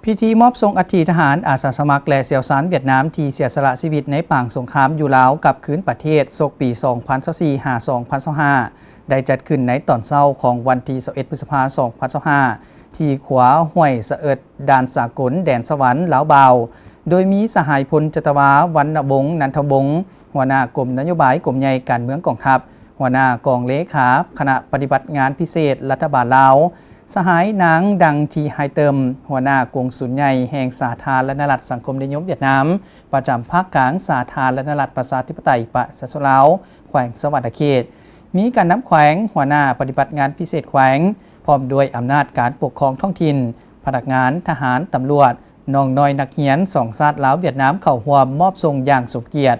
ພິທີມອບສົ່ງອັດຖິທະຫານ, ອາສາສະໝັກ ແລະ ຊ່ຽວຊານຫວຽດນາມ ທີ່ເສຍສະຫຼະຊີວິດໃນປາງສົງຄາມຢູ່ລາວກັບຄືນປະເທດ ສົກປີສອງພັນຊາວສີ່ ຫາ ສອງພັນຊາວຫ້າ ໄດ້ຈັດຂຶ້ນໃນຕອນເຊົ້າຂອງວັນທີຊາວເອັດ ພຶດສະພາ ສອງພັນຊາວຫ້າ ທີ່ຂົວຫ້ວຍສະເອິດ, ດ່ານສາກົນແດນສະຫວັນ ລາວບາວ, ໂດຍມີສະຫາຍພົນຈັດຕະວາ ວັນນະວົງ ນັນທະວົງ, ຫົວໜ້າກົມນະໂຍບາຍກົມໃຫຍ່ການເມືອງກອງທັບ, ຫົວໜ້າກອງເລຂາຄະນະປະຕິບັດງານພິເສດລັດຖະບານລາວ, ສະຫາຍນາງ ດັງ ທີ ໄຮເຕີມ, ຫົວໜ້າກົງສຸນໃຫຍ່ແຫ່ງສາທາລະນະລັດສັງຄົມນິຍົມຫວຽດນາມ ປະຈຳພາກກາງສາທາລະນະລັດປະຊາທິປະໄຕປະຊາຊົນລາວ ແຂວງສະຫວັນນະເຂດ, ມີການນຳແຂວງ, ຫົວໜ້າປະຕິບັດງານພິເສດແຂວງ, ພ້ອມດ້ວຍອຳນາດການປົກຄອງທ້ອງຖິ່ນ, ພະນັກງານ, ທະຫານ, ຕຳຫຼວດ, ນ້ອງນ້ອຍນັກຮຽນສອງຊາດລາວ-ຫວຽດນາມເຂົ້າຮ່ວມມອບສົ່ງຢ່າງສົມກຽດ.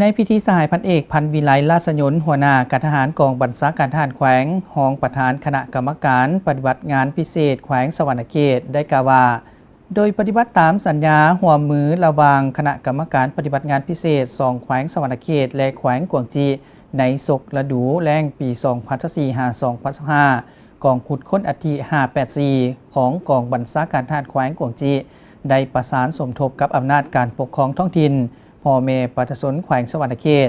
ໃນພິທີ ສະຫາຍພັນເອກ ພັນວິໄລ ລາຊະຍົນ, ຫົວໜ້າການທະຫານກອງບັນຊາການທະຫານແຂວງ, ຮອງປະທານຄະນະກຳມະການປະຕິບັດງານພິເສດແຂວງສະຫວັນນະເຂດ ໄດ້ກ່າວວ່າ, ໂດຍປະຕິບັດຕາມສັນຍາຮ່ວມມືລະຫວ່າງຄະນະກຳມະການປະຕິບັດງານພິເສດສອງແຂວງສະຫວັນນະເຂດ ແລະ ແຂວງກວາງຈີ ໃນສົກລະດູແລ້ງປີສອງພັນຊາວສີ່ ຫາ ສອງພັນຊາວຫ້າ ກອງຂຸດຄົ້ນອັດຖິ ຫ້າແປດສີ່ ຂອງກອງບັນຊາການທະຫານແຂວງກວາງຈີ ໄດ້ປະສານສົມທົບກັບອຳນາດການປົກຄອງທ້ອງຖິ່ນ, ພໍ່ແມ່ປະຊາຊົນແຂວງສະຫວັນນະເຂດ,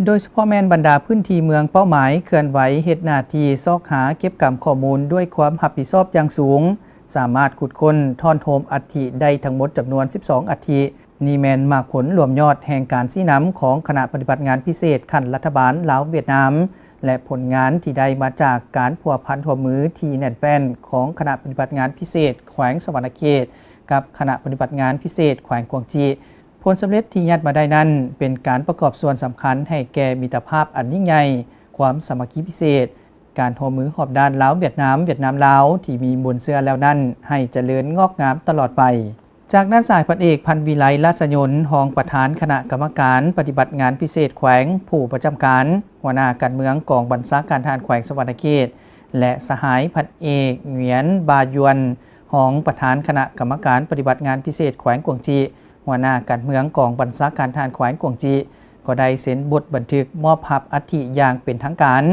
ໂດຍສະເພາະແມ່ນບັນດາພື້ນທີ່ເມືອງເປົ້າໝາຍ ເຄື່ອນໄຫວເຮັດໜ້າທີ່ຊອກຫາເກັບກຳຂໍ້ມູນດ້ວຍຄວາມຮັບຜິດຊອບຢ່າງສູງ, ສາມາດຂຸດຄົ້ນທ້ອນໂຮມອັດຖິໄດ້ທັງໝົດຈຳນວນສິບສອງອັດຖິ. ນີ້ແມ່ນໝາກຜົນລວມຍອດແຫ່ງການຊີ້ນຳຂອງຄະນະປະຕິບັດງານພິເສດຂັ້ນລັດຖະບານລາວ-ຫວຽດນາມ ແລະ ຜົນງານທີ່ໄດ້ມາຈາກການພົວພັນຮ່ວມມືທີ່ແໜ້ນແຟ້ນຂອງຄະນະປະຕິບັດງານພິເສດແຂວງສະຫວັນນະເຂດ ກັບຄະນະປະຕິບັດງານພິເສດແຂວງກວາງຈີ. ຜົນສຳເລັດທີ່ຍາດມາໄດ້ນັ້ນ ເປັນການປະກອບສ່ວນສຳຄັນໃຫ້ແກ່ມິດຕະພາບອັນຍິ່ງໃຫຍ່, ຄວາມສາມັກຄີພິເສດ, ການຮ່ວມມືຮອບດ້ານລາວ-ຫວຽດນາມ, ຫວຽດນາມ-ລາວ ທີ່ມີມູນເຊື້ອແລ້ວນັ້ນ ໃຫ້ຈະເລີນງອກງາມຕະຫຼອດໄປ. ຈາກນັ້ນ ສະຫາຍພັນເອກ ພັນວິໄລ ລາຊະຍົນ, ຮອງປະທານຄະນະກຳມະການປະຕິບັດງານພິເສດແຂວງ, ຜູ້ປະຈຳການ, ຫົວໜ້າການເມືອງກອງບັນຊາການທະຫານແຂວງສະຫວັນນະເຂດ ແລະ ສະຫາຍພັນເອກ ຫງວຽນ ບາຢວນ, ຮອງປະທານຄະນະກຳມະການປະຕິບັດງານພິເສດແຂວງກວາງຈີ, ຫົວໜ້າການເມືອງກອງບັນຊາການທະຫານແຂວງກວາງຈີ ກໍໄດ້ເຊັນບົດບັນທຶກມອບຮັບອັດຖິຢ່າງເປັນທາງການ,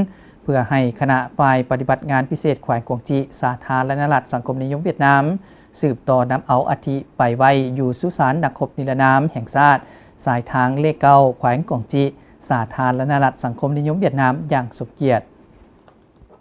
ເພື່ອໃຫ້ຄະນະຝ່າຍປະຕິບັດງານພິເສດແຂວງກວາງຈີ ສາທາລະນະລັດສັງຄົມນິຍົມຫວຽດນາມ ສືບຕໍ່ນຳເອົາອັດຖິໄປໄວ້ຢູ່ສຸສານນັກຮົບນິລະນາມແຫ່ງຊາດ ສາຍທາງເລກເກົ້າ ແຂວງກວາງຈີ ສາທາລະນະລັດສັງຄົມນິຍົມຫວຽດນາມຢ່າງສົມກຽດ.